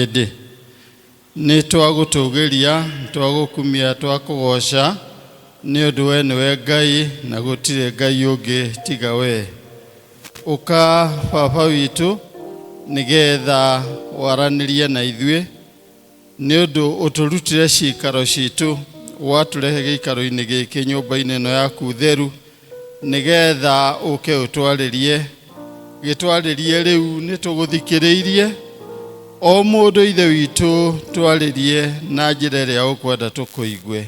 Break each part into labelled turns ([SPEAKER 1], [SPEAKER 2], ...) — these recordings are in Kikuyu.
[SPEAKER 1] Ĩndĩ nĩ twagũtũgĩria, twagũkumia, twakũgoca, nĩ ũndũ we nĩwe Ngai na gũtirĩ Ngai ũngĩ tiga we. Ũka Baba witũ nĩgetha waranĩrie na ithuĩ, nĩ ũndũ ũtũrutire ciikaro citũ, watũrehe gĩikaro-inĩ gĩkĩ nyũmba-inĩ ĩno yaku theru, nĩgetha ũke ũtwarĩrie. Gĩtwarĩrie rĩu nĩ tũgũthikĩrĩirie, o mũndũ Ithe witũ twarĩrie na njĩra ĩrĩa ũkwenda tũkũigue.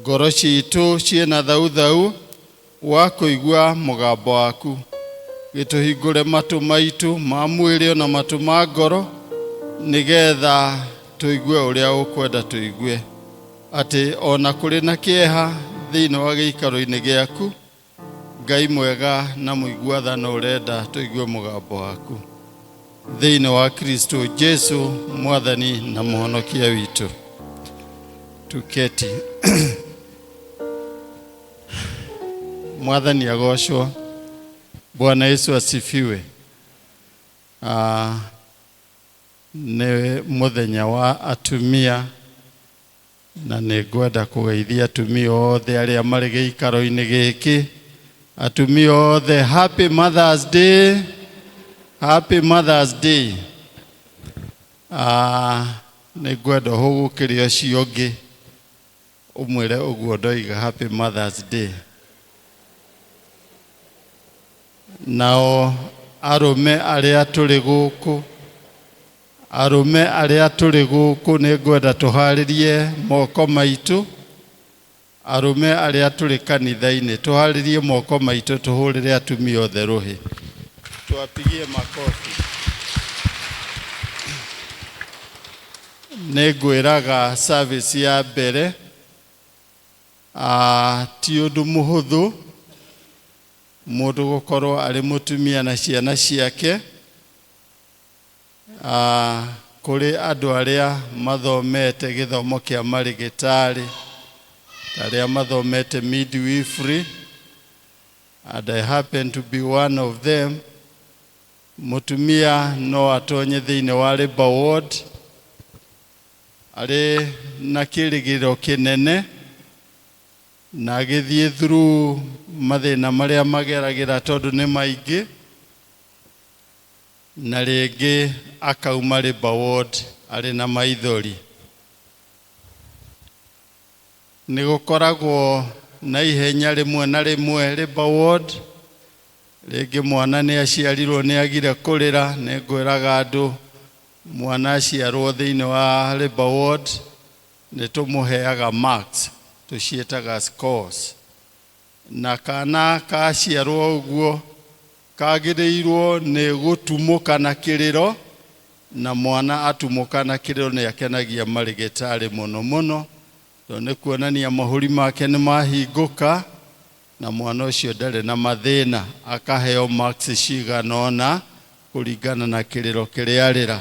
[SPEAKER 1] Ngoro citũ ciĩna thauthau wa kũigua mũgambo waku. Gĩtũhingũre matũ maitũ ma mwĩrĩ ona matũ ma ngoro, nĩgetha tũigue ũrĩa ũkwenda tũigue. Atĩ ona kũrĩ na kĩeha thĩinĩ wa gĩikaro-inĩ gĩaku, Ngai mwega na mũigua tha no ũrenda tũigue mũgambo waku. Thĩinĩ wa Kristo Jesu mwathani na mũhonokia witũ. Tuketi. Mwathani agocwo. Bwana Yesu asifiwe. Ah, nĩ mũthenya wa atumia Na nĩ ngwenda kũgeithia atumia othe arĩa marĩ gĩikaro-inĩ gĩkĩ. Atumia othe, happy Mother's Day. Happy Mother's Day. Ah, nĩ ngwenda ũhũgũkĩre ũcio ũngĩ ũmwĩre ũguo ndoiga happy Mother's Day. Nao arũme arĩa tũrĩ gũkũ Arũme arĩa tũrĩ gũkũ nĩ ngwenda tũharĩrie moko maitũ. Arũme arĩa tũrĩ kanitha-inĩ tũharĩrie moko maitũ tũhũrĩre atumia othe rũhĩ. Tuwapigie makofi. Nĩ ngwĩraga service ya mbere ah, ti ũndũ mũhũthũ mũndũ gũkorwo arĩ mũtumia na ciana ciake. Ah, kũrĩ andũ arĩa mathomete gĩthomo kĩa marĩgĩtarĩ, ta arĩa mathomete midwifery, and I happen to be one of them. Mũtumia no atonye thĩinĩ wa labor ward arĩ na kĩrĩgĩrĩro kĩnene na agĩthiĩ through mathĩna marĩa mageragĩra tondũ nĩ maingĩ. Na rĩngĩ akauma labour ward arĩ na maithori. Nĩ gũkoragwo na ihenya rĩmwe na rĩmwe labour ward, rĩngĩ mwana nĩ aciarirwo nĩ agire kũrĩra, nĩ ngwĩraga andũ mwana aciarwo thĩinĩ wa labour ward nĩ tũmũheaga marks, tũciĩtaga scores. Na kana kaciarwo ũguo Kagĩrĩirwo nĩ gũtumũka na kĩrĩro, na mwana atumũka na kĩrĩro nĩ akenagia marĩgĩtarĩ mũno mũno, tondũ nĩ kuonania mahũri make nĩ mahingũka, na mwana ũcio ndarĩ na mathĩna, akaheo marks cigana ũna kũringana na kĩrĩro kĩrĩa arĩra.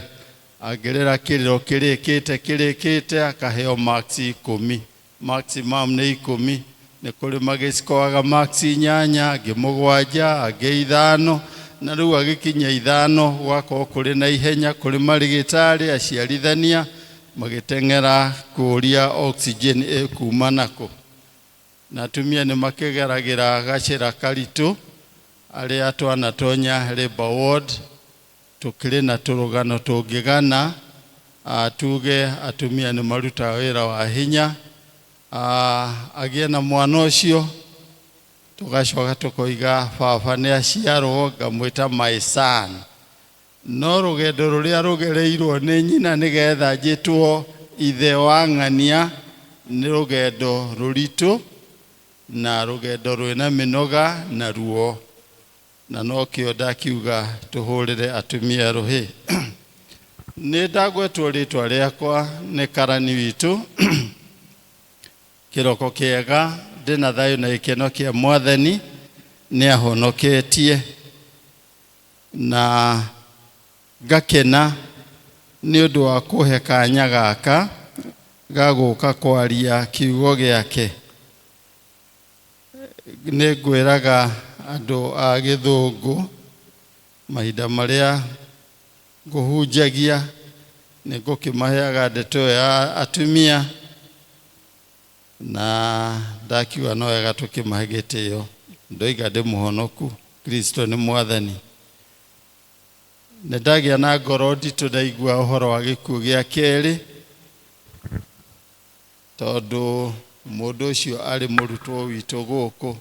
[SPEAKER 1] Angĩrĩra kĩrĩro kĩrĩkĩte kĩrĩkĩte, akaheo marks ikũmi. Maximum nĩ ikũmi. Nĩ kũrĩ magĩcikoaga max inyanya, angĩ mũgwanja, angĩ ithano, na rĩu agĩkinya ithano gwakorwo kũrĩ na ihenya kũrĩ marĩgĩtarĩ, aciarithania magĩteng'era kũria oxygen ĩkuma nakũ. Na atumia nĩ makĩgeragĩra gacĩra karitũ arĩa twanatonya labour ward Tũkĩrĩ na tũrũgano tũngĩgana, tuge atumia nĩ marutaga wĩra wa hinya, agĩe na mwana ũcio, tũgacoka tũkoiga baba nĩ aciarwo, ngamwĩta my son. No rũgendo rũrĩa rũgereirwo nĩ nyina nĩgetha njĩtwo ithe wa ng'ania nĩ rũgendo rũritũ na rũgendo rwĩna mĩnoga na ruo. Na nokĩo ndakiuga tũhũrĩre atumia rũhĩ. Nĩ ndagwetwo rĩtwa rĩakwa nĩ karani witũ. Kĩroko kĩega, ndĩna thayũ na gĩkeno kĩa Mwathani, nĩ ahonoketie. Na ngakena nĩ ũndũ wa kũhe kanya gaka ga gũka kwaria kiugo gĩake. Nĩ ngwĩraga andũ a gĩthũngũ mahinda marĩa ngũhunjagia Nĩ ngũkĩmaheaga ndeto ĩyo ya atumia na ndakiuga no wega tũkĩmahe gĩtĩo. Ndoiga ndĩ mũhonoku, Kristo nĩ mwathani. Nĩ ndagĩa na ngoro nditũ ndaigua ũhoro wa gĩkuũ gĩa kerĩ, tondũ mũndũ ũcio arĩ mũrutwo witũ gũkũ.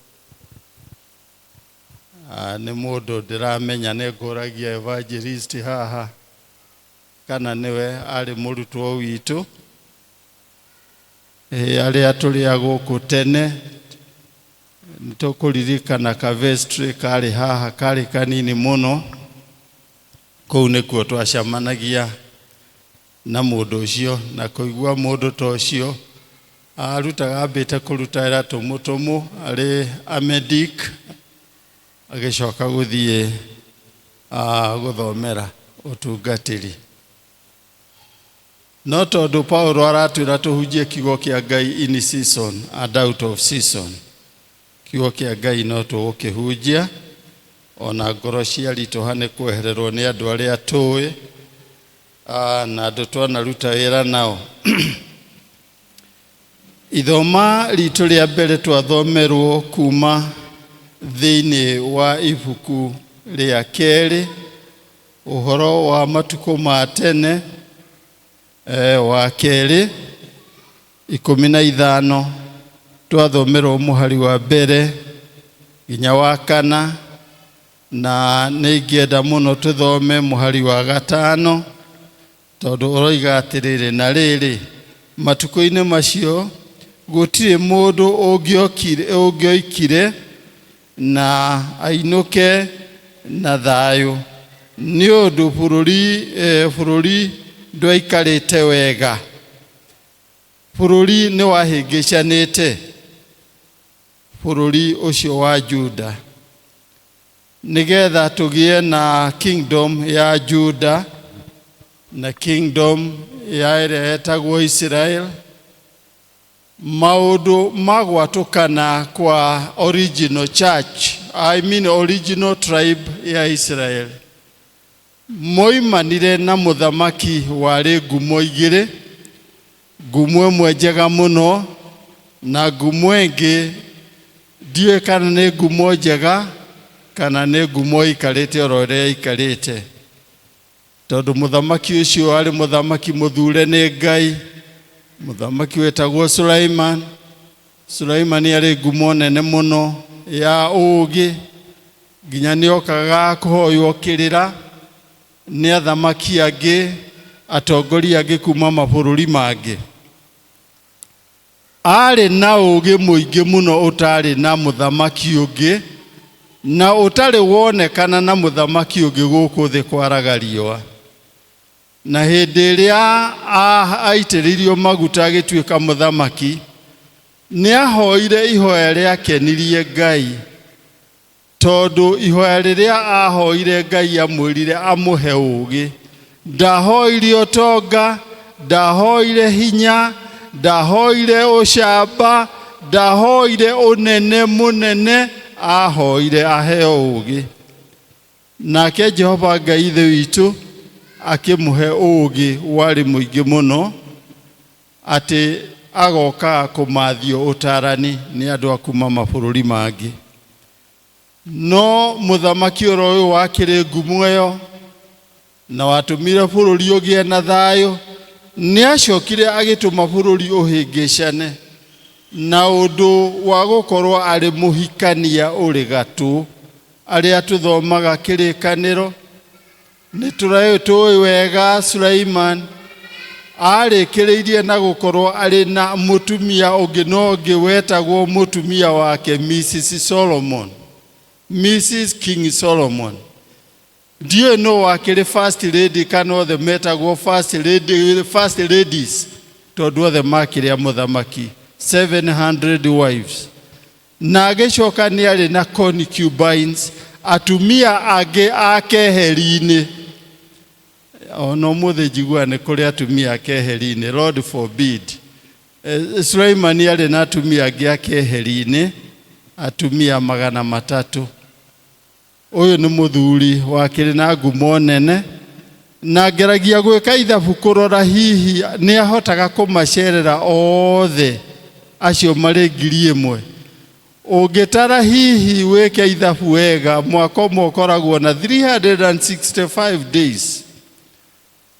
[SPEAKER 1] Nĩ mũndũ ndĩramenya, nĩ ngũragia evangelist haha kana nĩwe arĩ mũrutwo witũ. Arĩa tũrĩ a gũkũ tene nĩ tũkũririkana ka vestry karĩ haha, karĩ kanini mũno. Kũu nĩkuo twacemanagia na mũndũ ũcio, na kũigua mũndũ ta ũcio arutaga, ambĩte kũruta wĩra tũmũ arĩ amedik, agĩcoka gũthiĩ gũthomera ũtungatĩri. No tondũ Paulo aratwĩra tũhunjie kiugo kĩa Ngai in season and out of season, kiugo kĩa Ngai no tũgũkĩhunjia ona ngoro ciaritũha nĩ kwehererwo nĩ andũ arĩa tũĩ na andũ twanaruta wĩra nao. Ithoma ritũ rĩa mbere twathomerwo kuma thĩinĩ wa ibuku rĩa kerĩ, ũhoro wa matukũ ma tene, wa kerĩ 15, twathomerwo mũhari wa mbere nginya wa kana, na nĩ ingĩenda mũno tũthome mũhari wa gatano, tondũ ũroiga atĩrĩrĩ, na rĩrĩ, matukũ-inĩ macio gũtirĩ mũndũ ũngĩoikire na ainũke na thayũ, nĩ ũndũ bũrũri ndwaikarĩte wega, bũrũri nĩ wahĩngĩcanĩte, bũrũri ũcio wa Juda, nĩgetha tũgĩe na kingdom ya Juda na kingdom ya ĩrĩa yetagwo Israel. Maũndũ magwatũkana kwa original church, I mean original tribe ya Israel, moimanire na mũthamaki warĩ ngumo igĩrĩ, ngumo ĩmwe njega mũno na ngumo ĩngĩ ndiũĩ kana nĩ ngumo njega kana nĩ ngumo ĩikarĩte oro ũrĩa ĩikarĩte, tondũ mũthamaki ũcio arĩ mũthamaki mũthure nĩ Ngai, mũthamaki wetagwo Sulaiman. Sulaiman arĩ ngumo nene mũno ya ũũgĩ, nginya nĩokaga kũhoywo kĩrĩra nĩ athamaki angĩ, atongoria angĩ kuma mabũrũri mangĩ. Arĩ na ũũgĩ mũingĩ mũno ũtarĩ na mũthamaki ũngĩ, na ũtarĩ wonekana na mũthamaki ũngĩ gũkũ thĩ kwaraga riũa. Na hĩndĩ ĩrĩa aitĩrĩirio maguta agĩtuĩka mũthamaki, nĩ ahoire ihoya rĩakenirie Ngai, tondũ ihoya rĩrĩa ahoire Ngai amwĩrire amũhe ũũgĩ. Ndahoire ũtonga, ndahoire hinya, ndahoire ũcamba, ndahoire ũnene mũnene, ahoire aheo ũũgĩ. Nake Jehova Ngai Ithe witũ akĩmũhe ũũgĩ warĩ mũingĩ mũno, atĩ agokaga kũmathio ũtarani nĩ andũ a kuma mabũrũri mangĩ. No mũthamaki oro ũyũ wakĩrĩ ngumo ĩyo na watũmire bũrũri ũgĩe na thayũ, nĩ acokire agĩtũma bũrũri ũhĩngĩcane na ũndũ wa gũkorwo arĩ mũhikania ũrĩ gatũ. Arĩa tũthomaga kĩrĩkanĩro nĩ tũĩ wega Sulaiman arĩkĩrĩirie na gũkorwo arĩ na mũtumia ũngĩ no ũngĩ wetagwo mũtumia wake Mrs Solomon, Mrs King Solomon. Ndiũĩ nũ wakĩrĩ first lady kana othe metagwo first lady, first ladies, tondũ othe makĩrĩ a mũthamaki, 700 wives. Na agĩcoka nĩ arĩ na concubines, atumia angĩ a keheri-inĩ. Ona ũmũthĩ njiguaga nĩ kũrĩ atumia a keheri-inĩ, Lord forbid. Sulaiman arĩ na atumia angĩ a keheri-inĩ, atumia 300. Ũyũ nĩ mũthuri wakĩrĩ na ngumo nene. Na ngeragia gwĩka ithabu kũrora hihi nĩ ahotaga kũmacerera othe acio marĩ 1,000. Ũngĩtara hihi wĩke ithabu wega, mwaka ũmwe ũkoragwo na 365 days,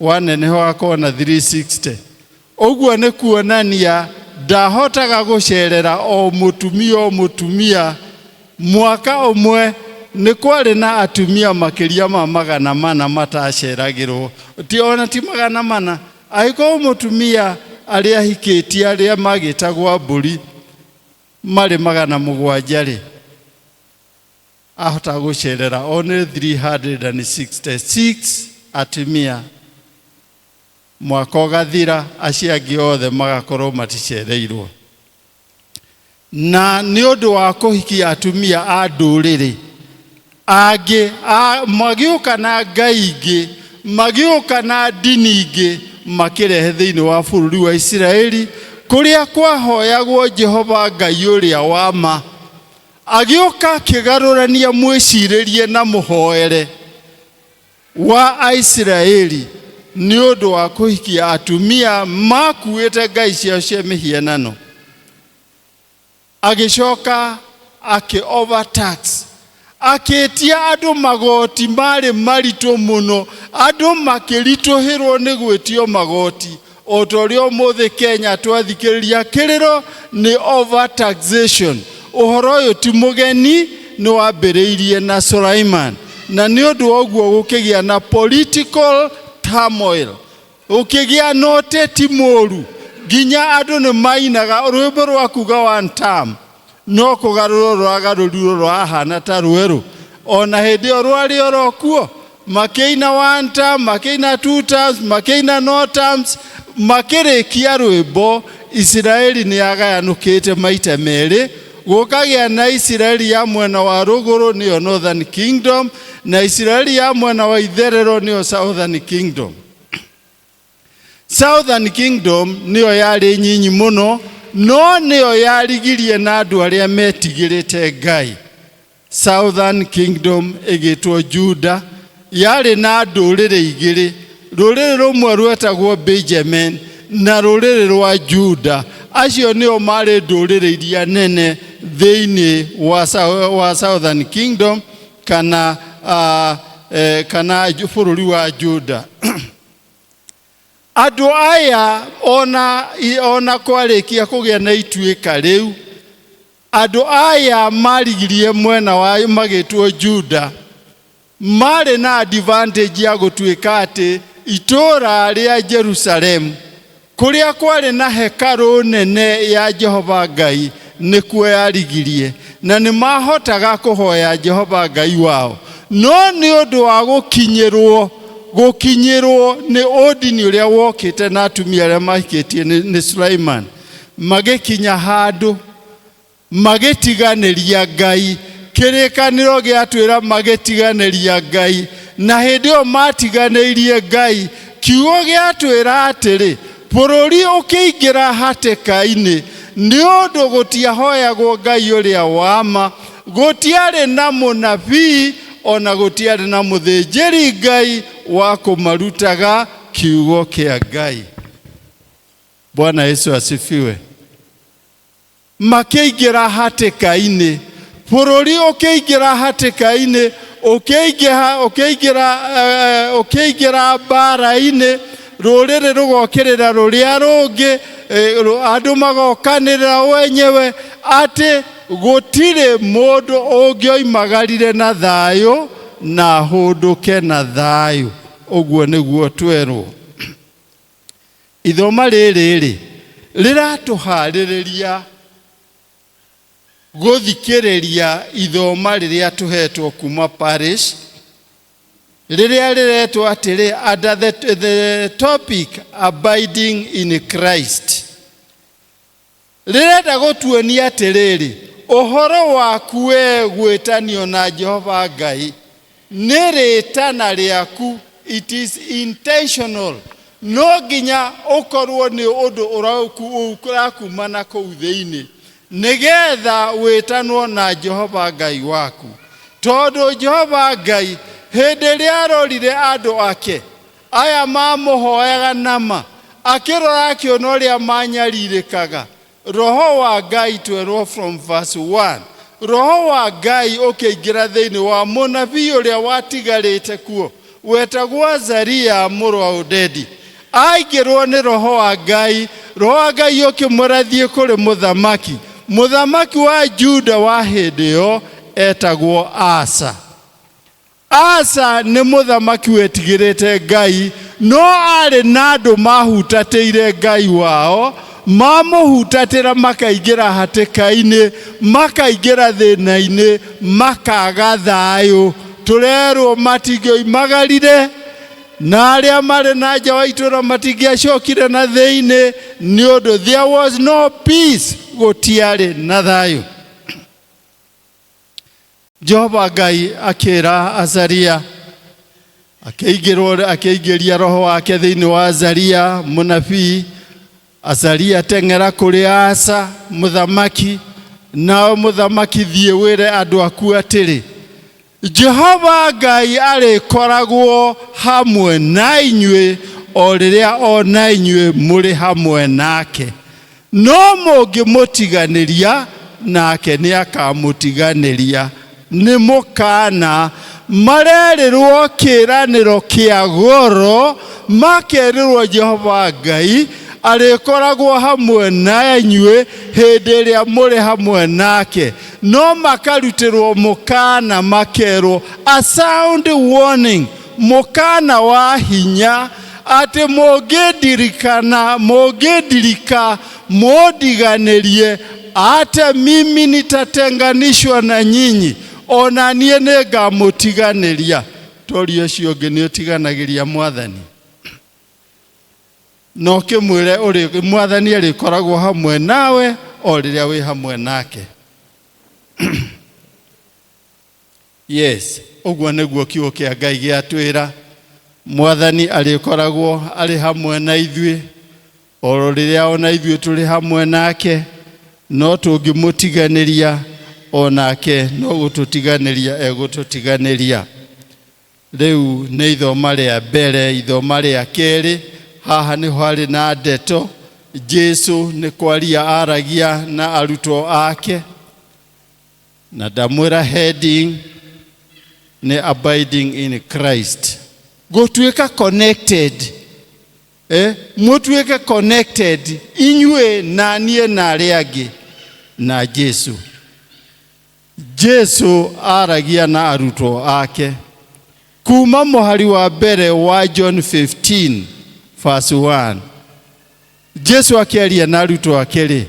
[SPEAKER 1] waneneha ũgakorwo na 360. Ũguo nĩ kuonania ndahotaga gũcerera o mũtumia o mũtumia mwaka ũmwe. Nĩ kwarĩ na atumia makĩria ma 400 mataceragĩrwo, ti ona ti 400. Angĩkorwo mũtumia arĩa ahikĩtie arĩa magĩtagwo mbũri marĩ 700 rĩ, ahota gũcerera only 366 atumia, mwaka ũgathira acio angĩ othe magakorwo maticereirwo. Na nĩ ũndũ wa kũhikia atumia a ndũrĩrĩ angĩ magĩũka na ngai ingĩ, magĩũka na ndini ingĩ, makĩrehe thĩinĩ wa bũrũri wa Isiraeli kũrĩa kwahoyagwo Jehova Ngai ũrĩa wa ma. Agĩũka akĩgarũrania mwĩcirĩrie na mũhoere wa Aisiraeli nĩ ũndũ wa kũhikia atumia makuĩte ngai ciao cia mĩhianano. Agĩcoka akĩ overtax, akĩtia andũ magoti marĩ maritũ mũno, andũ makĩritũhĩrwo nĩ gwĩtio magoti o ta ũrĩa ũmũthĩ Kenya twathikĩrĩria kĩrĩro nĩ overtaxation. Ũhoro ũyũ ti mũgeni, nĩ wambĩrĩirie na Sulaiman, na nĩ ũndũ wa ũguo gũkĩgĩa na political turmoil, gũkĩgĩa na ũteti mũru, nginya andũ nĩ mainaga rwĩmbo rwa kuga one term, no kũgarũrwo rwagarũrirwo rwahana ta rwerũ. Ona hĩndĩ ĩyo rwarĩ oro kuo, makĩina one term, makĩina two terms, makĩina no terms, makĩrĩkia rwĩmbo. Isiraeli nĩ yagayanũkĩte maita merĩ, gũkagĩa na Isiraeli ya mwena wa rũgũrũ, nĩyo Northern Kingdom, na Isiraeli ya mwena wa itherero, nĩyo Southern Kingdom. Southern Kingdom nĩyo yarĩ nyinyi mũno, no nĩyo yarigirie na andũ arĩa metigĩrĩte Ngai. Southern Kingdom ĩgĩtwo Juda, yarĩ na ndũrĩrĩ igĩrĩ, rũrĩrĩ rũmwe rwetagwo Benjamin na rũrĩrĩ rwa Juda. Acio nĩo marĩ ndũrĩrĩ iria nene thĩinĩ wa Southern Kingdom kana bũrũri wa Juda. Andũ aya ona kwarĩkia kũgĩa na ituĩka rĩu, andũ aya marigirie mwena wa magĩtwo Juda marĩ na advantage ya gũtuĩka atĩ itũũra rĩa Jerusalemu kũrĩa kwarĩ na hekarũ nene ya Jehova Ngai nĩkuo yarigirie, na nĩ mahotaga kũhoya Jehova Ngai wao. No nĩ ũndũ wa gũkinyĩrwo nĩ ũndini ũrĩa wokĩte na atumia arĩa mahikĩtie nĩ Sulaiman, magĩkinya handũ magĩtiganĩria Ngai. Kĩrĩkanĩro gĩatwĩra magĩtiganĩria Ngai, na hĩndĩ ĩyo matiganĩirie Ngai, kiugo gĩatwĩra atĩrĩ, bũrũri ũkĩingĩra hatĩka-inĩ nĩ ũndũ gũtiahoyagwo Ngai ũrĩa wa ma, gũtiarĩ na mũnabii ona gũtiarĩ na mũthĩnjĩri Ngai wa kũmarutaga kiugo kĩa Ngai. Bwana Yesu asifiwe. Makĩingĩra hatĩka-inĩ, bũrũri ũkĩingĩra hatĩka-inĩ, ũkĩingĩra mbara-inĩ, rũrĩrĩ rũgokĩrĩra rũrĩa rũngĩ, andũ magokanĩrĩra wenyewe atĩ gũtirĩ mũndũ ũngĩoimagarire na thayũ na ahũndũke na thayũ. Ũguo nĩguo twerwo. Ithoma rĩrĩ rĩ rĩratũharĩrĩria gũthikĩrĩria ithoma rĩrĩa tũhetwo kuma parish, rĩrĩa rĩretwo atĩrĩ under the topic "Abiding in Christ". Rĩrenda gũtuonia atĩrĩrĩ, ũhoro waku we gwĩtanio na Jehova Ngai nĩ rĩtana rĩaku, it is intentional, no nginya ũkorwo nĩ ũndũ ũrakuma na kũu thĩinĩ nĩgetha wĩtanwo na Jehova Ngai waku, tondũ Jehova Ngai hĩndĩ ĩrĩa arorire andũ ake. Aya mamũhoyaga nama. Akĩrora akĩona ũrĩa manyarirĩkaga. Roho wa Ngai, twerwo from verse 1, Roho wa Ngai ũkĩingĩra thĩinĩ wa mũnabii ũrĩa watigarĩte kuo wetagwo Azaria mũrũ wa Odedi. Aingĩrwo nĩ Roho wa Ngai, Roho wa Ngai ũkĩmwĩra thiĩ kũrĩ mũthamaki. Mũthamaki wa Juda wa hĩndĩ ĩyo etagwo Asa. Asa nĩ mũthamaki wetigĩrĩte Ngai, no arĩ na andũ mahutatĩire Ngai wao, mamũhutatĩra makaingĩra hatĩka-inĩ, makaingĩra thĩna-inĩ, makaga thayũ. Tũrerwo matingĩoimagarire, na arĩa marĩ na nja wa itũũra matingĩacokire na thĩinĩ, nĩ ũndũ there was no peace, gũtiarĩ na thayũ. Jehova Ngai akĩra Azaria, akĩingĩrwo, akĩingĩria roho wake thĩinĩ wa Azaria mũnabii. Azaria, teng'era kũrĩ Asa mũthamaki, nawe mũthamaki thiĩ wĩre andũ aku atĩrĩ, Jehova Ngai arĩkoragwo hamwe na inyuĩ o rĩrĩa o na inyuĩ mũrĩ hamwe nake. No mũngĩmũtiganĩria, nake nĩ akamũtiganĩria. Nĩ mũkana marerĩrwo kĩĩranĩro kĩa goro, makerĩrwo Jehova Ngai arĩkoragwo hamwe na inyuĩ hĩndĩ ĩrĩa mũrĩ hamwe nake, no makarutĩrwo mũkana, makerwo a sound warning, mũkana wa hinya, atĩ mũngĩndirikana, mũngĩndirika, mũndiganĩrie, hata mimi nitatenganishwa na nyinyi, ona niĩ nĩngamũtiganĩria. Tori ũcio ũngĩ nĩ ũtiganagĩria Mwathani, na ũkĩmwĩre ũrĩ Mwathani arĩkoragwo hamwe nawe o rĩrĩa wĩ hamwe nake. Yes, ũguo nĩguo kiugo kĩa Ngai gĩatwĩra. Mwathani arĩkoragwo arĩ hamwe na ithuĩ oro rĩrĩa ona ithuĩ tũrĩ hamwe nake, no tũngĩmũtiganĩria, onake no gũtũtiganĩria egũtũtiganĩria. Rĩu nĩ ithoma rĩa mbere. Ithoma rĩa kerĩ, haha nĩho harĩ na ndeto Jesu nĩ kwaria aragia na arutwo ake, na ndamwĩra heading nĩ "Abiding in Christ", gũtuĩka connected, mũtuĩke connected inyuĩ na niĩ na arĩa angĩ na Jesu. Jesu aragia na arutwo ake kuma mũhari wa mbere wa John 15 verse 1. Jesu akĩaria na arutwo ake rĩ,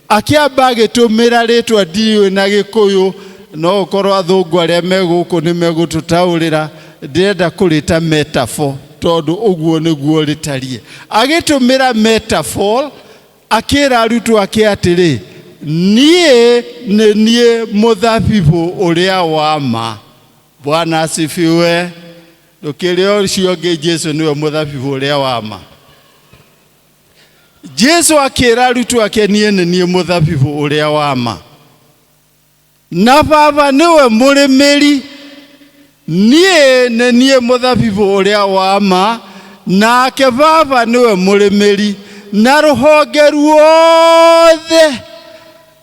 [SPEAKER 1] akĩamba agĩtũmĩra rĩtwa ndiũĩ na Gĩkũyũ, no ũkorwo athũngũ arĩa me gũkũ nĩ megũtũtaũrĩra. Ndĩrenda kũrĩta metaphor tondũ ũguo nĩguo rĩtariĩ. Agĩtũmĩra metaphor, akĩra arutwo ake atĩrĩ, niĩ nĩ niĩ mũthabibũ ũrĩa wa ma. Bwana asifiwe. Ndũkĩrĩ ũcio ũngĩ, Jesu nĩwe mũthabibũ ũrĩa wa ma. Jesu akĩra arutwo ake, niĩ nĩ niĩ mũthabibũ ũrĩa wa ma, na Baba nĩwe mũrĩmĩri. Niĩ nĩ niĩ mũthabibũ ũrĩa wa ma, nake Baba nĩwe mũrĩmĩri, na rũhonge ruothe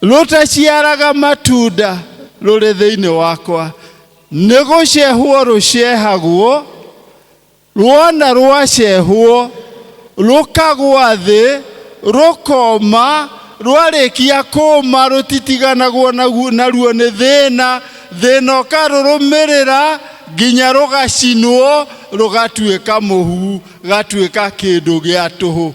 [SPEAKER 1] rũtaciaraga matunda rũrĩ thĩinĩ wakwa nĩ gũcehwo rũcehagwo. Ruona rwacehwo rũkagwa thĩ, rũkoma. Rwarĩkia kũma, rũtitiganagwo naruo nĩ thĩna. Thĩna ũkarũrũmĩrĩra nginya rũgacinwo, rũgatuĩka mũhu, gatuĩka kĩndũ gĩa tũhũ.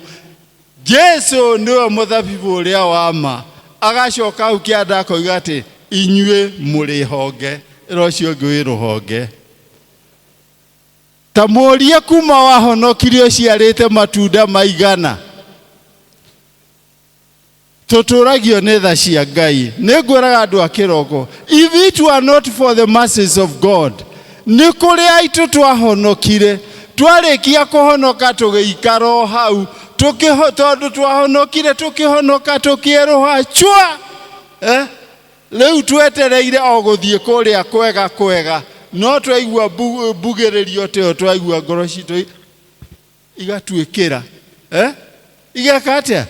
[SPEAKER 1] Jesu nĩwe mũthabibũ ũrĩa wa ma. Agacoka hau kĩanda akoiga atĩ inyuĩ mũrĩ honge. Ĩra ũcio ũngĩ wĩ rũhonge. Ta mũrie kuma wahonokirie ũciarĩte matunda maigana. Tũtũragio nĩ tha cia Ngai. Nĩ ngwĩraga andũ a kĩroko, if it were not for the mercies of God, nĩ kũrĩ aitũ twahonokire, twarĩkia kũhonoka tũgĩikara o hau. Tondũ twahonokire, tũkĩhonoka, tũkĩerũha chua, eh? Rĩu twetereire o gũthiĩ kũrĩa kwega kwega, no twaigua mbugĩrĩrio tĩyo, twaigua ngoro citũ. Igatuĩkĩra. Eh? Igeka atĩa?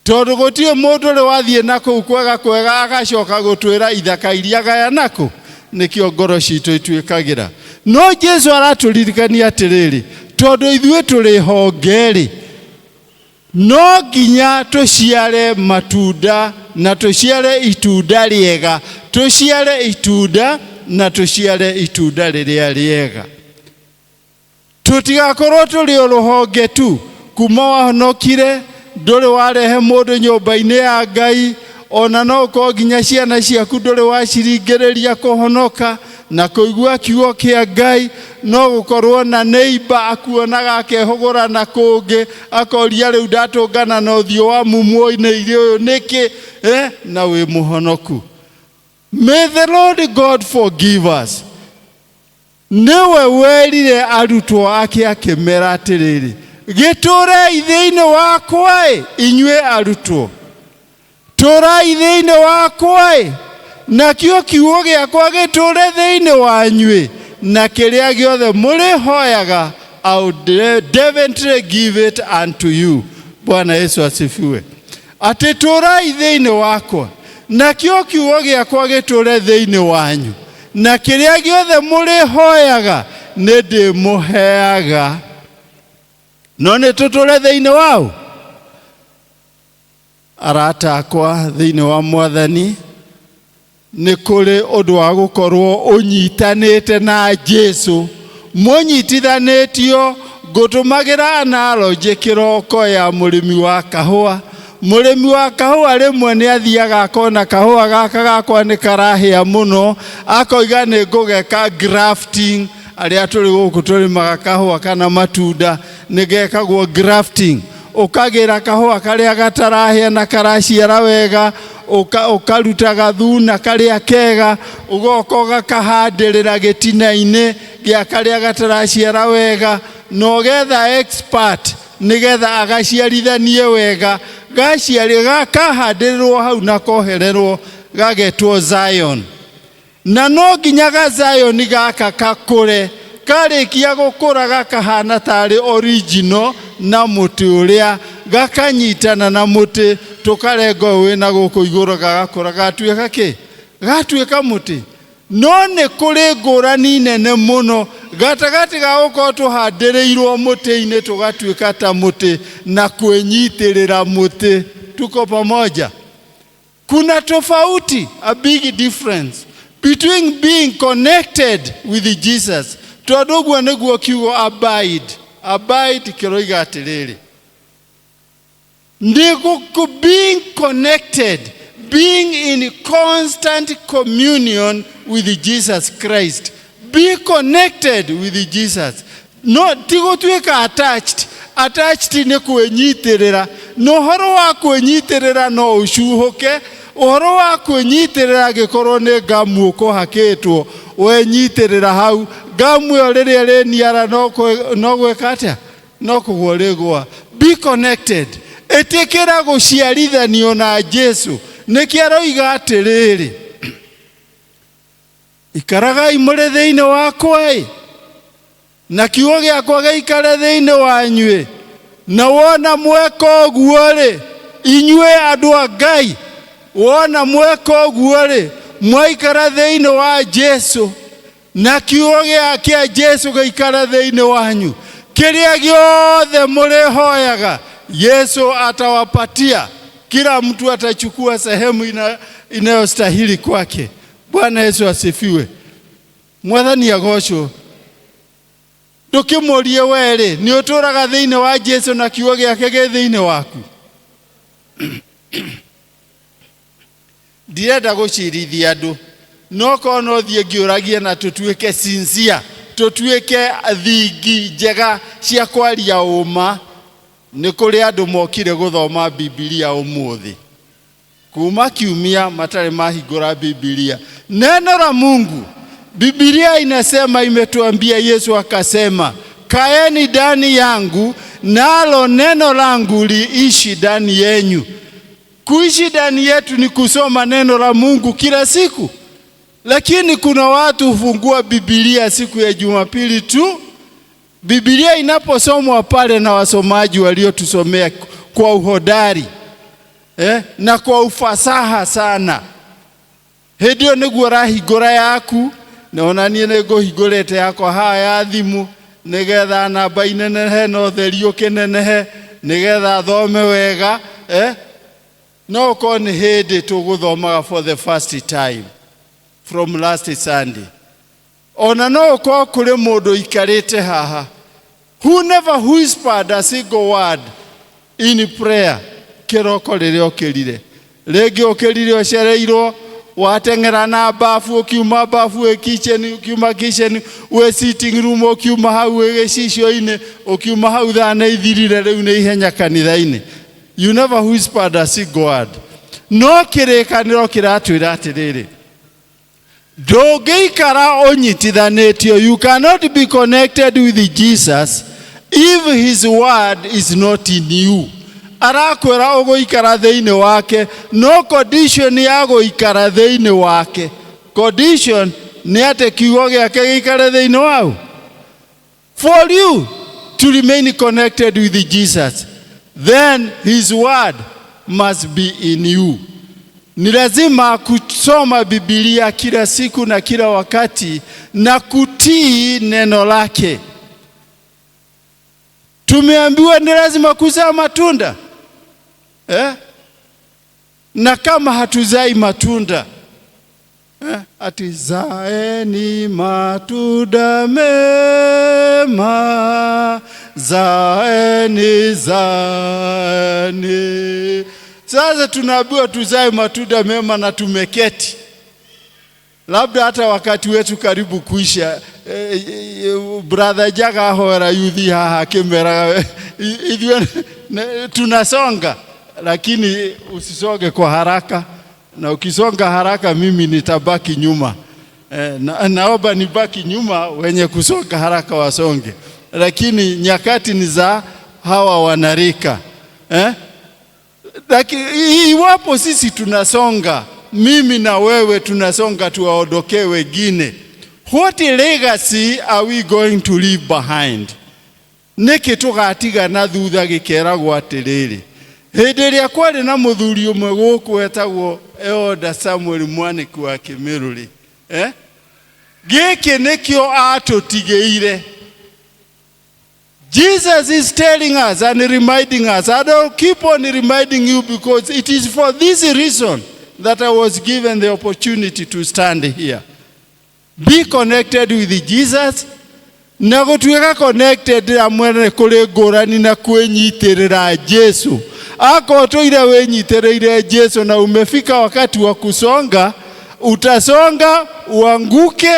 [SPEAKER 1] Tondũ gũtirĩ mũndũ ũrĩ wathiĩ na kũu kwega kwega agacoka gũtwĩra ithaka iria gaya nakũ. Nĩkĩo ngoro citũ ituĩkagĩra. No Jesu aratũririkania atĩrĩrĩ, tondũ ithuĩ tũrĩ honge-rĩ, no nginya tũciare matunda na tũciare itunda rĩega, tũciare itunda na tũciare itunda rĩrĩa rĩega. Tũtigakorwo tũrĩ o rũhonge tu. Kuma wahonokire ndũrĩ warehe mũndũ nyũmba-inĩ ya Ngai, ona no ũkorwo nginya ciana ciaku ndũrĩ waciringĩrĩria kũhonoka na kũigua kiugo kĩa Ngai. No gũkorwo na neighbor akuonaga akehũgũra na kũngĩ akoria rĩu ndatũngana na ũthiũ wa mumuoinĩire ũyũ nĩkĩ? Na wĩ mũhonoku. May the Lord God forgive us. Nĩwe werire arutwo ake akĩmera atĩrĩrĩ, gĩtũrei thĩinĩ wakwa-ĩ, inyuĩ arutwo, tũrai thĩinĩ wakwa-ĩ, nakĩo kiugo gĩakwa gĩtũre thĩinĩ wanyuĩ, na kĩrĩa gĩothe mũrĩhoyaga, I will definitely give it unto you. Bwana Yesu asifiwe. Atĩ tũrai thĩinĩ wakwa, nakĩo kiugo gĩakwa gĩtũre thĩinĩ wanyu, na kĩrĩa gĩothe mũrĩhoyaga nĩ ndĩmũheaga. No nĩ tũtũre thĩinĩ wao. Arata akwa thĩinĩ wa Mwathani, nĩ kũrĩ ũndũ wa gũkorwo ũnyitanĩte na Jesu. Mũnyitithanĩtio, ngũtũmagĩra analogy kĩroko ya mũrĩmi wa kahũa. Mũrĩmi wa kahũa rĩmwe nĩ athiaga akona kahũa gaka gakwa nĩ karahĩa mũno, akoiga nĩ ngũgeka grafting. Arĩa tũrĩ gũkũ tũrĩmaga kahũa kana matunda, nĩ gekagwo grafting. Ũkagĩra kahũa karĩa gatarahĩa na karaciara wega, ũkaruta gathuna karĩa kega, ũgoka ũgakahandĩrĩra gĩtina-inĩ gĩa karĩa gataraciara wega, na ũgetha expert nĩgetha agaciarithanie wega. Gaciari gakahandĩrĩrwo hau na kohererwo gagetwo Zion. Na no nginya ga Zion gaka kakũre, karĩkia gũkũra gakahana tarĩ original na mũtĩ ũrĩa, gakanyitana na mũtĩ, tũkarenga ũyũ wĩna gũkũ igũrũ gagakũra gatuĩka kĩ? Gatuĩka mũtĩ. No nĩ kũrĩ ngũrani nene mũno gatagatĩ ga gũkorwo tũhandĩrĩirwo mũtĩ-inĩ tũgatuĩka ta mũtĩ na kwĩnyitĩrĩra mũtĩ. Tuko pamoja? Kuna tofauti, a big difference between being connected with Jesus. Tondũ ũguo nĩguo kiugo abide. Abide kĩroiga atĩrĩrĩ, nĩ being connected, being in constant communion with Jesus Christ. Be connected with Jesus. No ti gũtuĩka attached. Attached nĩ kwĩnyitĩrĩra. Na ũhoro wa kwĩnyitĩrĩra no ũcuhũke. Ũhoro wa kwĩnyitĩrĩra angĩkorwo nĩ ngamu ũkũhakĩtwo, wenyitĩrĩra hau, ngamu ĩyo rĩrĩa ĩrĩniara no gwĩka atĩa? No kũgwa ũrĩgũa. Be connected. Ĩtĩkĩra gũciarithanio na Jesu. Nĩkĩo aroiga atĩrĩrĩ, ikaragai mũrĩ thĩinĩ wakwa-ĩ, na kiugo gĩakwa gĩikare thĩinĩ wanyuĩ. Na wona mweka ũguo-rĩ, inyuĩ andũ a Ngai, wona mweka ũguo-rĩ, mwaikara thĩinĩ wa Jesu, na kiugo kĩa Jesu gĩikare thĩinĩ wanyu, kĩrĩa gĩothe mũrĩhoyaga Yesu atawapatia. Kila mtu atachukua sehemu inayostahili kwake. Bwana Yesu asifiwe. Mwathani agocwo. Ndũkĩmũrie we-rĩ, nĩ ũtũraga thĩinĩ wa Jesu na kiugo gĩake gĩ thĩinĩ waku? Ndirenda gũcirithia andũ, no korwo no thiĩ ngĩũragia na tũtuĩke sincere, tũtuĩke thingi njega cia kwaria ũma. Nĩ kũrĩ andũ mokire gũthoma Bibilia ũmũthĩ, kuma kiumia matarĩ mahingũra Bibilia. Neno la Mungu, Bibilia inasema, imetuambia, Yesu akasema, kaeni ndani yangu nalo neno langu liishi ndani yenyu. Kuishi ndani yetu ni kusoma neno la Mungu kila siku. Lakini kuna watu hufungua Biblia siku ya Jumapili tu. Biblia inaposomwa pale na wasomaji waliotusomea kwa uhodari na kwa ufasaha sana, hĩndĩ ĩyo nĩguo ũrahingũra yaku, na ona niĩ nĩ ngũhingũrĩte yakwa haha ya thimũ nĩgetha namba inenehe na ũtheri ũkĩnenehe nĩgetha thome wega, eh? No ũkorwo nĩ hĩndĩ tũgũthomaga for the first time from last Sunday. Ona no ũkorwo kũrĩ mũndũ ũikarĩte haha who never whispered a single word in prayer kĩroko rĩrĩa ũkĩrire. Rĩngĩ ũkĩrire ũcereirwo, wateng'era na bafu, ũkiuma bafu wĩ kitchen, ũkiuma kitchen wĩ sitting room, ũkiuma hau wĩ gĩcicio-inĩ, ũkiuma hau thaa nĩ ithirire, rĩu nĩ ihenya kanitha-inĩ. You never whispered a single word. No kĩrĩkanĩro kĩratwĩra atĩrĩrĩ, ndũngĩikara ũnyitithanĩtio, you cannot be connected with Jesus if his word is not in you. Arakwĩra ũgũikara thĩinĩ wake, no condition ya gũikara thĩinĩ wake, condition nĩ atĩ kiugo gĩake gĩikare thĩinĩ wau. For you to remain connected with Jesus, then his word must be in you. Ni lazima kusoma Biblia kila siku na kila wakati na kutii neno lake. Tumeambiwa ni lazima kuzaa matunda, eh? Na kama hatuzai matunda, eh? Ati zaeni matunda mema, zaeni, zaeni. Sasa tunaambiwa tuzae matunda mema na tumeketi, labda hata wakati wetu karibu kuisha. Brother Jaga ahoera yuthi haha akĩmeraga ithuĩ tunasonga, lakini usisonge kwa haraka, na ukisonga haraka mimi nitabaki nyuma. Na, naomba nibaki nyuma, wenye kusonga haraka wasonge, lakini nyakati ni za hawa wanarika, eh? Lakini iwapo sisi tunasonga, mimi na wewe tunasonga, tuwaondokee wengine, what legacy are we going to leave behind? Nĩkĩ tũgatiga na thutha gĩkeragwo atĩrĩrĩ, hĩndĩ ĩrĩa kwarĩ na mũthuri ũmwe gũkũ wetagwo Elder Samuel Mwanĩki wa Kĩmĩrũ, eh? Gĩkĩ nĩkĩo atũtigĩire. Jesus is telling us and reminding us. I don't keep on reminding you because it is for this reason that I was given the opportunity to stand here. Be connected with Jesus. Na gũtuĩka connected hamwe nĩ kũrĩ ngũrani na kwĩnyitĩrĩra Jesu. Akorwo tũire wĩnyitĩrĩire Jesu na umefika wakati wa kusonga, utasonga uanguke,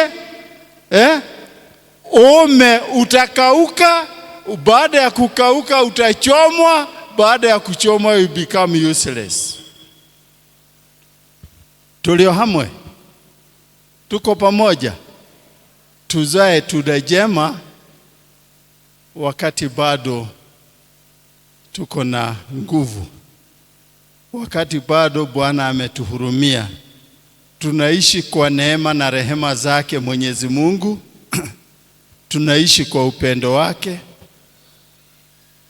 [SPEAKER 1] eh? Ume utakauka, baada ya kukauka utachomwa, baada ya kuchomwa you become useless. Tulio hamwe, tuko pamoja, tuzae tunda jema wakati bado tuko na nguvu, wakati bado Bwana ametuhurumia. Tunaishi kwa neema na rehema zake Mwenyezi Mungu, tunaishi kwa upendo wake.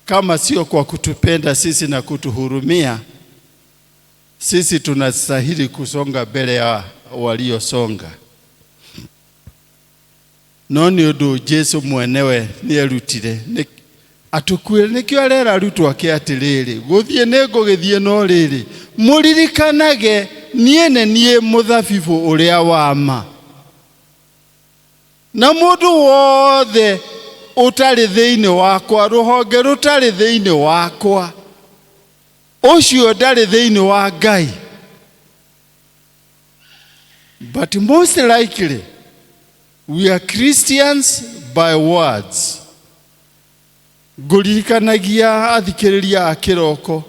[SPEAKER 1] Kama sio kwa kutupenda sisi na kutuhurumia, sisi tunastahili kusonga mbele ya waliosonga. No nĩ ũndũ Jesu mwenewe nĩ erutire atukuire, nĩkĩo arera arutwo ake atĩrĩrĩ, gũthiĩ nĩ ngũgĩthiĩ, no rĩrĩ, mũririkanage niĩ nĩ niĩ mũthabibũ ũrĩa wa ma, na mũndũ wothe ũtarĩ thĩinĩ wakwa, rũhonge rũtarĩ thĩinĩ wakwa, ũcio ndarĩ thĩinĩ wa Ngai. But most likely we are Christians by words. Ngũririkanagia athikĩrĩria a kĩroko,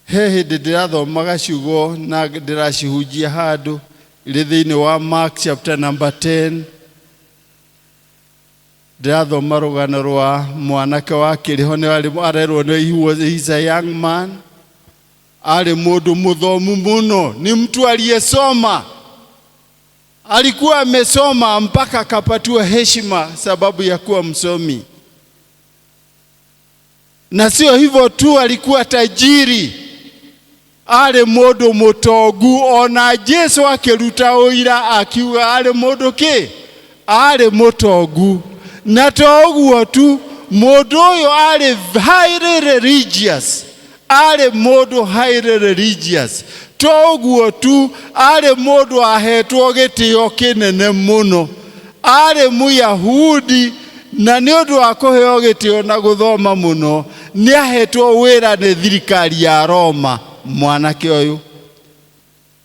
[SPEAKER 1] he hĩndĩ ndĩrathomaga ciugo na ndĩracihunjia handũ irĩ thĩinĩ wa Mark chapter number 10. Ndĩrathoma rũgano rwa mwanake wa kĩrĩho, nĩ arerwo nĩ he is a young man, arĩ mũndũ mũthomu mũno, ni mtu aliyesoma. Alikuwa amesoma mpaka akapatiwa heshima sababu ya kuwa msomi. Na sio hivyo tu, alikuwa tajiri, arĩ mũndũ mũtongu. Ona Jesu akĩruta ũira akiuga arĩ mũndũ kĩ, arĩ mũtongu. Na to ũguo tu, mũndũ ũyũ arĩ highly religious, arĩ mũndũ highly religious. To ũguo tu, arĩ mũndũ ahetwo gĩtĩo kĩnene mũno, arĩ Mũyahudi, na nĩ ũndũ wa kũheo gĩtĩo na gũthoma mũno, nĩ ahetwo wĩra nĩ thirikari ya Roma. Mwanake ũyũ,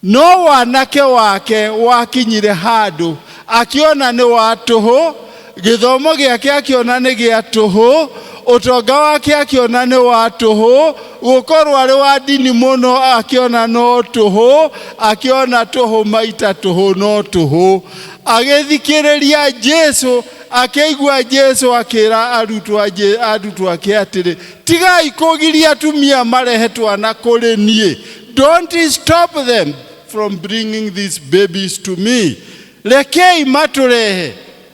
[SPEAKER 1] no wanake wake wakinyire handũ akĩona nĩ wa tũhũ, gĩthomo gĩake akĩona nĩ gĩa tũhũ, ũtonga wake akĩona nĩ wa tũhũ, gũkorwo arĩ wa ndini mũno akĩona no tũhũ, akĩona tũhũ maita tũhũ no tũhũ. Agĩthikĩrĩria Jesu, akĩigua Jesu akĩra arutwo ake atĩrĩ, "Tigai kũgiria atumia marehe twana kũrĩ niĩ. Don't stop them from bringing these babies to me. Rekei matũrehe."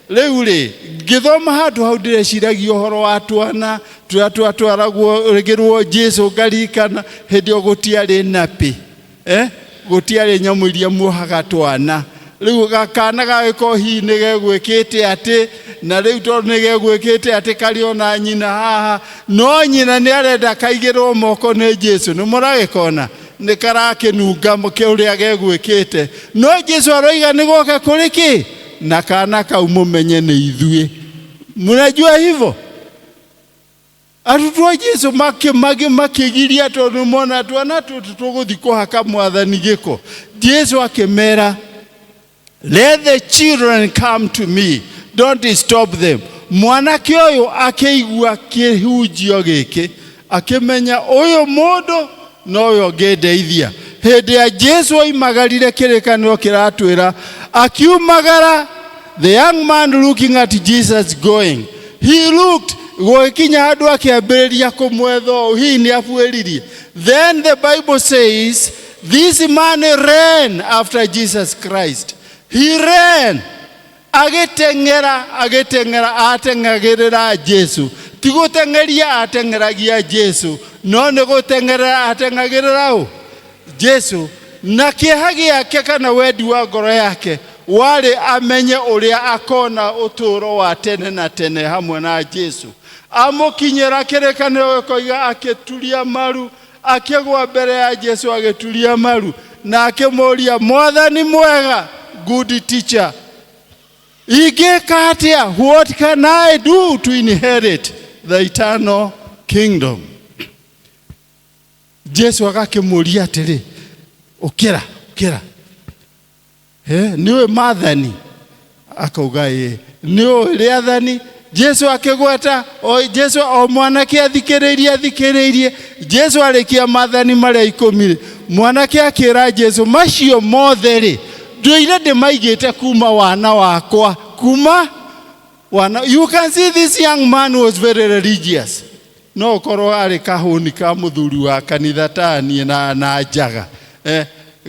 [SPEAKER 1] Rĩu rĩ, ngĩthoma handũ hau, ndĩreciragia ũhoro wa twana tũrĩa twatwaragwo rĩgĩrwo Jesu. Ngarikana hĩndĩ ĩyo gũtiarĩ nappy, eh? Gũtiarĩ nyamũ iria muohaga twana. Rĩu gakana gagĩkorwo hihi nĩ gegwĩkĩte atĩ, na rĩu tondũ nĩ gegwĩkĩte atĩ, karĩ ona nyina haha, no nyina nĩ arenda kaigĩrwo moko nĩ Jesu. Nĩ mũragĩkona nĩ karakĩnunga ũrĩa gegwĩkĩte, no Jesu aroiga nĩ goke kũrĩ kĩ, na kana kau mũmenye nĩ ithuĩ. Mnajua hivyo arutwo a Jesu makĩgiria tondũ mona twana tũtũ tũgũthiĩ kũhaka Mwathani gĩko. Jesu akĩmera, "Let the children come to me, don't stop them." Mwanake ũyũ akĩigua kĩhunjio gĩkĩ, akĩmenya ũyũ mũndũ nowe ũngĩndeithia. Hĩndĩ ya Jesu oimagarire, kĩrĩkanĩro kĩratwĩra akiumagara, the young man looking at Jesus going, he looked, gũgĩkinya handũ akĩambĩrĩria kũmwetha ũũ, hihi nĩ abuĩririe. Then the Bible says this man ran after Jesus Christ. He ran, agĩteng'era, agĩteng'era, ateng'agĩrĩra Jesu. Ti gũteng'eria ateng'eragia Jesu, no nĩ gũteng'erera ateng'agĩrĩra ũ? Jesu. Na kĩeha gĩake kana wendi wa ngoro yake warĩ amenye ũrĩa akona ũtũũro wa tene na tene hamwe na Jesu. Amũkinyĩra, kĩrĩkanĩro gĩkoiga akĩturia maru, akĩgwa mbere ya Jesu, agĩturia maru na akĩmũria, "Mwathani mwega, good teacher, ingĩka atĩa? What can I do to inherit the eternal kingdom?" Jesu agakĩmũria atĩrĩ, "Ũkĩra, ũkĩra. Nĩũĩ maathani?" Akauga, "Ĩĩ." "Nĩũĩ rĩathani?" Jesu akĩgweta o Jesu, o mwanake athikĩrĩirie, athikĩrĩirie. Jesu arĩkia maathani marĩa 10 rĩ, mwanake akĩra Jesu, "Macio mothe rĩ, ndũire ndĩmaigĩte kuma wana wakwa, kuma wana." You can see this young man was very religious. No ũkorwo arĩ kahũni ka mũthuri wa kanitha taniĩ na njaga,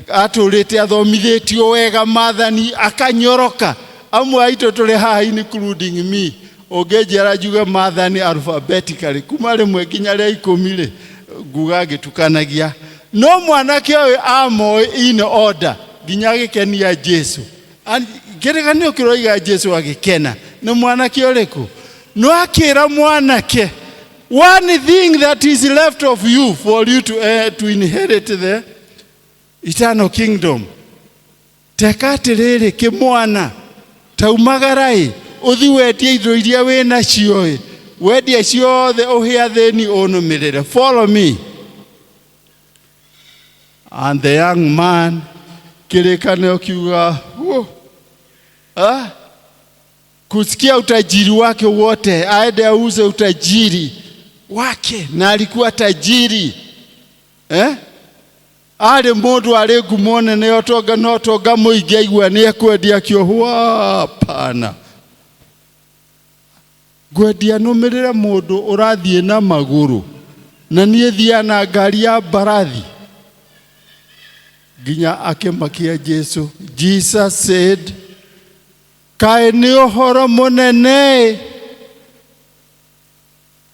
[SPEAKER 1] atũrĩte athomithĩtio wega maathani akanyoroka. Amwe aitũ tũrĩ haha, including me, ũngĩnjĩra njuge maathani alphabetically kuma rĩmwe nginya rĩa 10 rĩ, nguga ngĩtukanagia. No mwanake ũyũ amoĩ in order nginya agĩkenia Jesu. Kĩrĩkanĩro kĩroiga Jesu agĩkena nĩ mwanake ũrĩkũ. No akĩra mwanake, "One thing that is left of you for you to inherit the eternal kingdom. Teka atĩrĩrĩ, kĩmwana, taumagara-ĩ, ũthi wendie indo iria wĩ nacio-ĩ, wendie ciothe, ũhe athĩni, ũnũmĩrĩre. Follow me." And the young man, kĩrĩkanĩro kiuga, "Whoa. Ah? Kusikia utajiri wake wote, aende auze utajiri wake." Na alikuwa tajiri, eh? Arĩ mũndũ arĩ ngumo nene, ũtonga, no ũtonga mũingĩ, aigua nĩ ekwendia kĩohwo. Hapana, ngwendia nũmĩrĩre mũndũ ũrathiĩ na magũrũ, na niĩ thiaga na ngari ya mbarathi. Nginya akĩmakia Jesu. Jesus said, Kaĩ nĩ ũhoro mũnene,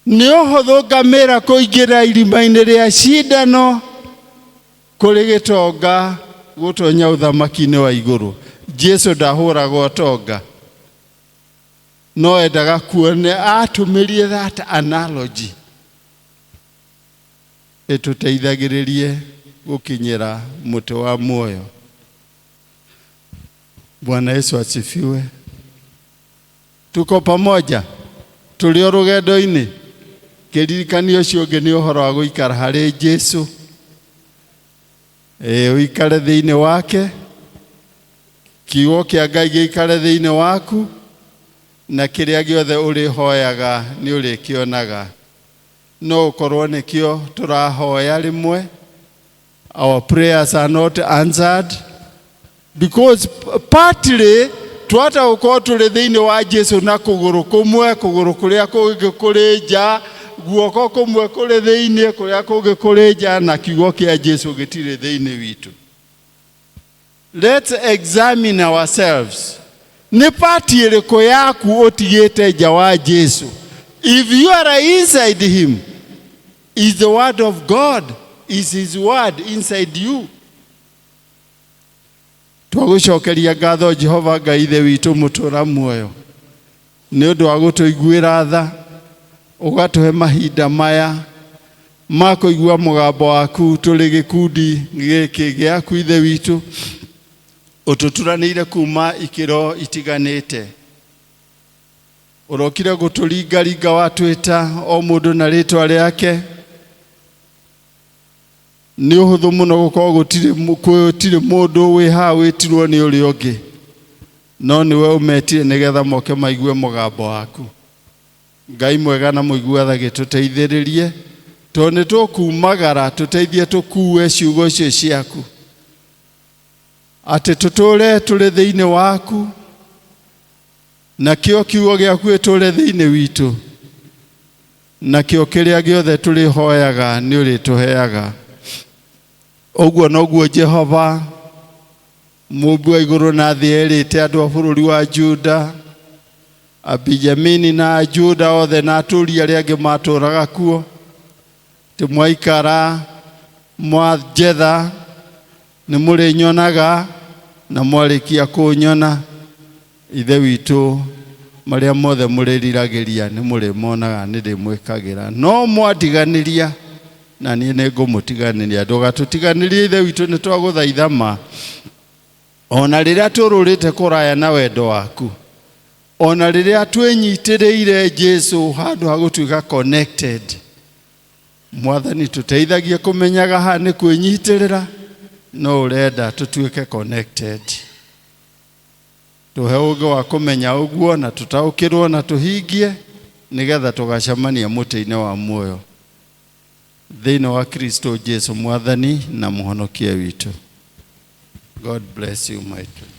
[SPEAKER 1] nĩ ũhũthũ ngamĩra kũingĩra irima-inĩ rĩa cindano kũrĩ gĩtonga gũtonya ũthamaki-inĩ wa igũrũ. Jesu ndahũraga ũtonga, no endaga kuone atũmĩrie that analogy ĩtũteithagĩrĩrie gũkinyĩra mũtĩ wa muoyo. Bwana Yesu asifiwe. Tuko pamoja, tũrĩ o rũgendo-inĩ. Kĩririkania ũcio ũngĩ nĩ ũhoro wa gũikara harĩ Jesu. Ĩĩ, ũikare thĩinĩ wake, kiugo kĩa Ngai gĩikare thĩinĩ waku, na kĩrĩa gĩothe ũrĩhoyaga nĩ ũrĩkĩonaga. No ũkorwo nĩkĩo tũrahoya rĩmwe, our prayers are not answered because partly twata gũkorwo tũrĩ thĩinĩ wa Jesu na kũgũrũ kũmwe, kũgũrũ kũrĩa kũngĩ kũrĩ nja, guoko kũmwe kũrĩ thĩinĩ, kũrĩa kũngĩ kũrĩ nja, na kiugo kĩa Jesu gĩtirĩ thĩinĩ witũ. Let's examine ourselves. Nĩ part ĩrĩkũ yaku ũtigĩte nja wa Jesu? If you are inside him, is the word of God, is his word inside you? Twagũcokeria ngatho Jehova Ngai Ithe witũ mũtũra muoyo nĩ ũndũ wa gũtũiguĩra tha, ũgatũhe mahinda maya ma kũigua mũgambo waku tũrĩ gĩkundi gĩkĩ gĩaku Ithe witũ, ũtũturanĩire kuma ikĩro itiganĩte. Ũrokire gũtũringaringa watwĩta o mũndũ na rĩtwa rĩake. Nĩ ũhũthũ mũno gũkorwo gũtirĩ mũndũ wĩ haha wĩtirwo nĩ ũrĩa ũngĩ, no nĩwe ũmetire nĩgetha moke maigue mũgambo waku. Ngai mwega na mũigua tha, gĩtũteithĩrĩrie tondũ nĩ tũkumagara, tũteithie tũkue ciugo icio ciaku, atĩ tũtũre tũrĩ thĩinĩ waku, nakĩo kiugo gĩaku gĩtũre thĩinĩ witũ, nakĩo kĩrĩa gĩothe tũrĩhoyaga nĩ ũrĩtũheaga. Ũguo noguo Jehova mũmbi wa igũrũ na thĩ erĩte andũ a bũrũri wa Juda, Abenjamini na Ajuda othe na atũũri arĩa angĩ matũũraga kuo, atĩ mwaikara mwanjetha nĩ mũrĩnyonaga, na mwarĩkia kũnyona, Ithe witũ marĩa mothe mũrĩriragĩria nĩ mũrĩmonaga, nĩ ndĩmwĩkagĩra. No mwatiganĩria, na niĩ nĩ ngũmũtiganĩria. Ndũgatũtiganĩrie Ithe witũ, nĩ twagũthaitha ma, ona rĩrĩa tũrũrĩte kũraya na wendo waku, ona rĩrĩa twĩnyitĩrĩire Jesu handũ ha gũtuĩka connected. Mwathani, tũteithagie kũmenyaga haha nĩ kwĩnyitĩrĩra, no ũrenda tũtuĩke connected. Tũhe ũũgĩ wa kũmenya ũguo na tũtaũkĩrwo na tũhingie, nĩgetha tũgacemania mũtĩ-inĩ wa muoyo thĩinĩ wa Kristo Jesu Mwathani na Mũhonokia witũ. God bless you mightily.